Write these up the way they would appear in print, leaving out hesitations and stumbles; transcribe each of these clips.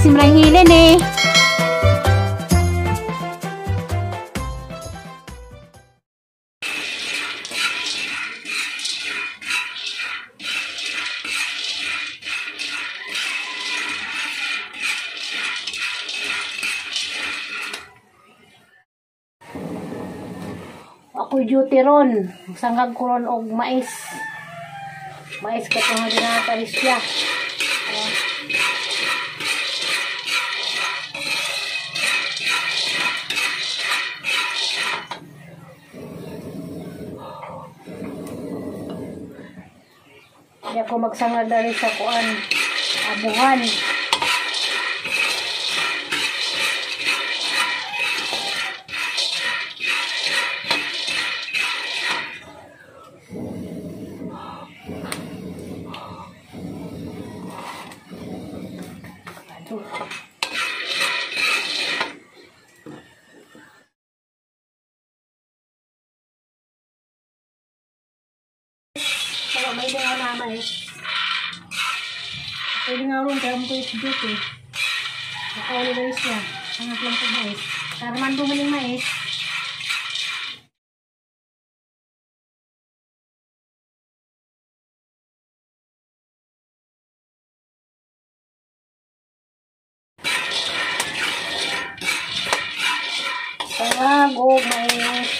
Maasim ra hilin eh. Ako duty ron. Sangag ko ron og mais. Mais katong ginataris siya. Di ako magsangag dali sa kuan. Abuhan. Pero may lingaw na mais. May lingaw ron, kaya mo ko yung duty. Nakauli na rin siya. Hangat lang ko mais. Karman bumaling mais. Sangag o mais.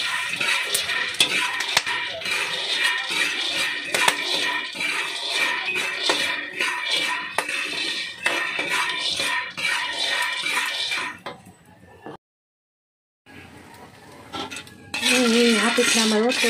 Hapit na maluto.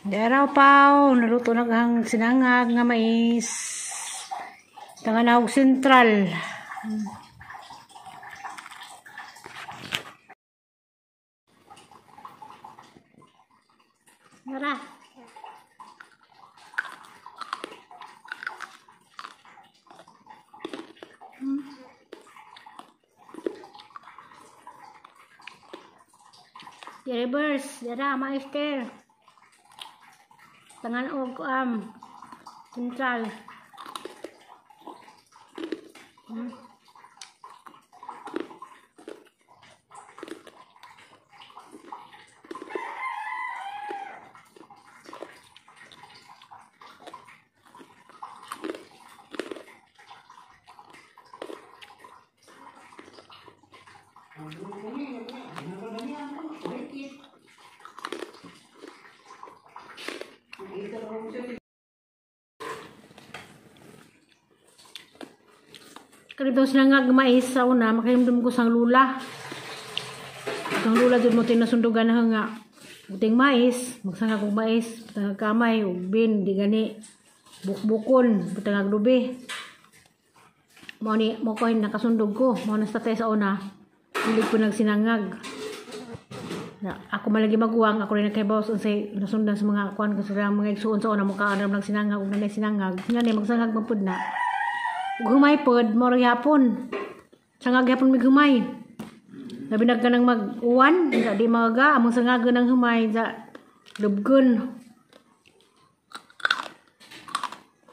Daraw paw, naluto na ang sinangag nga mais. Tanganawag Sentral. Mara. Reverse, dara maester. Tangan og Sentral. Kanito sinangag mais sa una, makalimdum ko sang lula. Ang lula dyan mo tinasundugan na nga. Buting mais, magsangag og mais, butangag kamay, ug bin, di gani, bukbukon, butangag lubi. Mao ni, mo ko nakasundog ko, mao na sa tatay sa una, dili ko nagsinangag. Na, ako malagi maguwang, ako rin nagkaibaw unsay nasundan sa mga kuan kasi mga igsuon sa una, mukha anam nagsinangag, ug nanay sinangag. Nga ni magsangag man pud na. Humay pod, moro yapon. Sangag yapon mig humay. Labi na ka nang mag-uwan, di maga, among sangag ng humay, sa lubgon.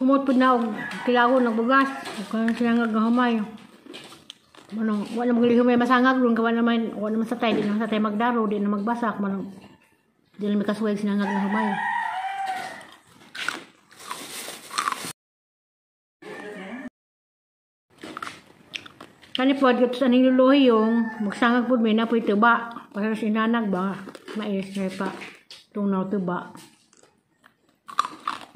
Humot pod na og kilawon og bugas, ug kanang sinangag nga humay. Manong wala mo humay masangag ron kawa naman, wala naman sa tay, di naman sa tay magdaro, di na magbasak, manong di na mikasuway sinangag nga humay. Kani pod kato sa aning luluhi yung magsangag pod may napoy tuba. Para sa inanag ba? Mais na pa. Tunaw tuba.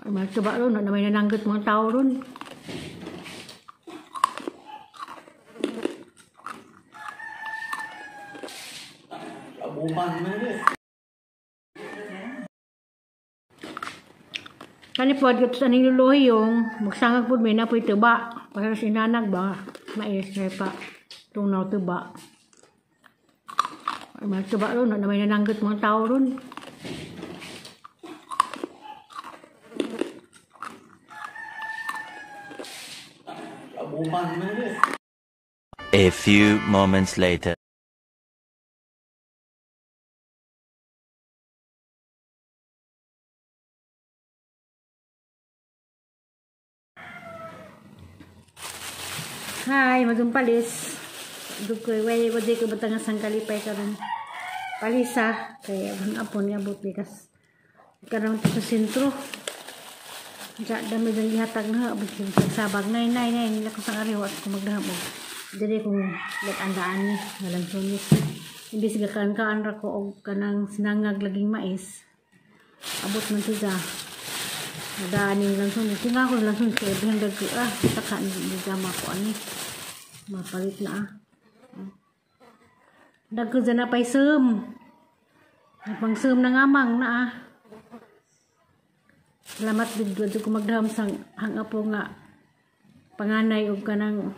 Ay, may tuba ron. Na may nananggot mga tao ron. Kani pod kato sa aning luluhi yung magsangag pod may napoy tuba. Para sa inanag ba? Mais na pa. Tunaw tuba. Ay, may tuba ron. Na may nananggot mga tao ron. Buman man eh. A few moments later. Hi, madumpalis. Dukoy, way, wadi ko batangas ang kalipay karon. Palisa, kay ang apon nga abot bikas. Karon to sa sentro. Diya, dami dang gihatag na, abot sa sabag. Nay, nay, nay, nila ko sa ariw at kung magdaham. Dili kong latandaan ni, ngalang sunis. Imbis gakaan kaan ra ko og kanang sinangag laging mais. Abot man siya. Nadaan yung lansones. Tingnan ko lansones. Kaya bihandag ko. Ah, saka hindi jama ko ani. Mapalit na ah. Dagko dyan na pa'y sum. Pang sum na ngamang na ah. Salamat bigla dyan ko magdaham sa hangapo nga panganay o kanang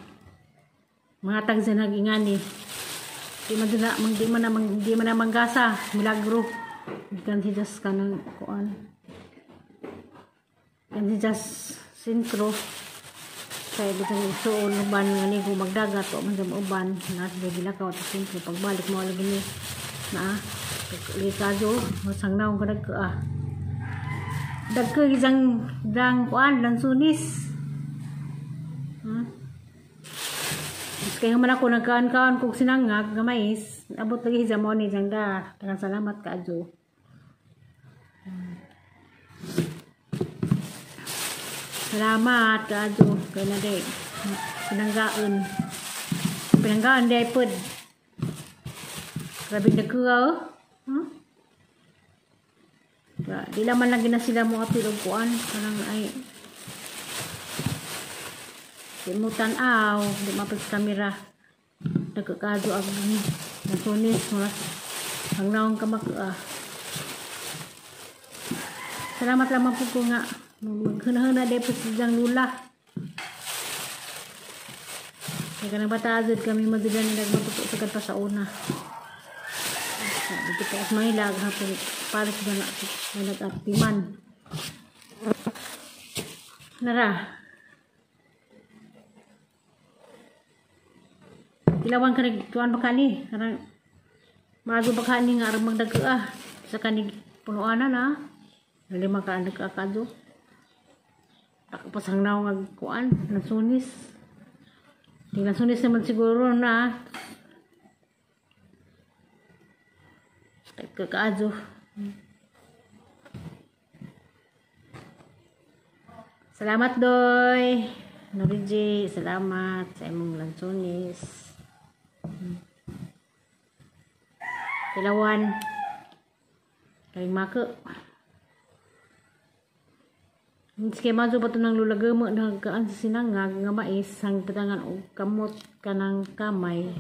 mga tag dyan nag-ingani. Di man na, di man na, di man na manggasa. Milagro. Gikan si Jas kanang kuan. Yan si Jas sentro. Kaya bitang igsuon uban nga ni kung magdagat o man sa uban na sa gilakaw sa sentro pagbalik mo lagi ni na likazo masang naong ka nagka ah. Dagko isang dang kuan lansunis. Kaya man ako nagkaan-kaan kog sinangag nga mais abot lagi sa mo ni jang da. Daghang salamat kaadyo. Salamat kaadyo kay na day pinanggaan. Pinanggaan day pod. Grabe nagkuha oh. Huh? Di laman lagi na sila mo apil og kuan kanang ay di mo tan-aw, di mapil sa kamera. Nagkakadyo ang nasunis mo. Ang naong ka ah. Salamat lamang po ko nga. Maghuna-huna day po silang lula. Kaya ka nang batazod kami madulan na nagmatuto sa pa sa una. Dito pa sa Manila, hapon para sa na nag-atiman. Nara. Ilawan ka nagtuan ba kani? Karang maago ba kani nga arang magdag ah. Sa kanig punuan na. Lima ka nagkakado. Tapos ang naong agkuan, lansunis. Di lansunis naman siguro na. Kakaadyo. Salamat doy. Noriji, salamat sa imong lansunis. Tilawan. Kay maka. Sige, mazo pa ito ng lulagama nagkaan sa sinangag nga mais ang patangan og kamot kanang kamay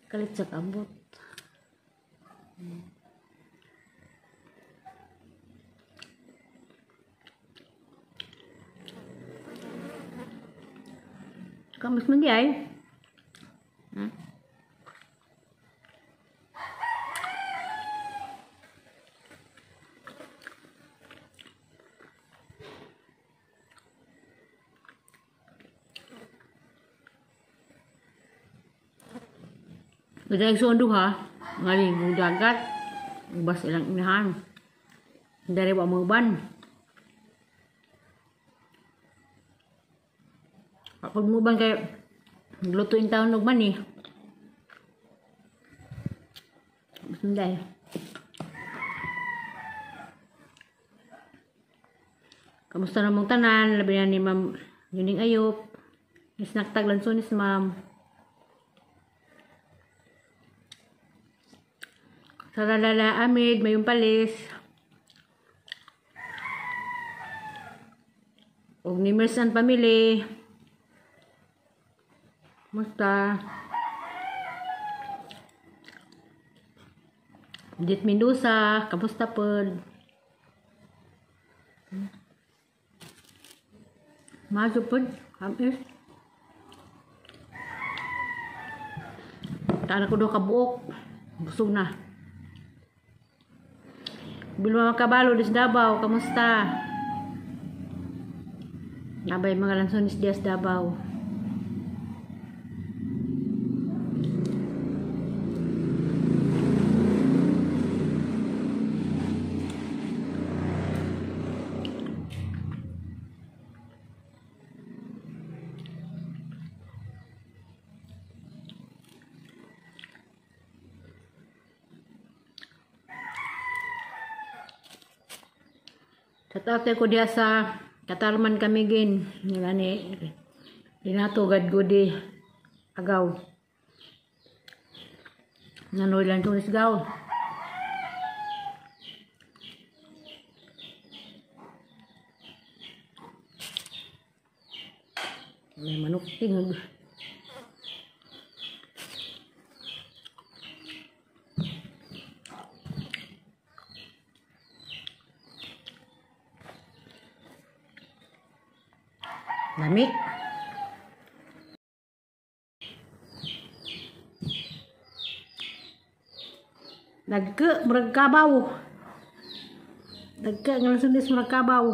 kalit sa kamot. Kamus man di ay. Udah igsoon duha, ngaling kong dagat, ubas ilang inahan. Dari wa mo uban. Pag muban kay lutuin taon og mani. Sunday. Kamusta na mong tanan? Labi na ni Ma'am Yuning Ayop. Isnaktag lansonis Ma'am. Saralala Amid, mayong palis. Og ni Mirsan family. Musta? Dit Mendoza, kamusta pod? Maso pod, kamis. Taan ako do kabuok. Busog na. Bilma Makabalo dis Davao, kamusta? Nabay mga lansones dias Davao. Sa tatay ko diha sa Katarman Camiguin. Nga ni Dinato Gadgudi Agaw. Nanoy lang itong isgaw. May manok tingog. Lami. Nagka, murag kabaw. Nagka, nga sundis murag kabaw.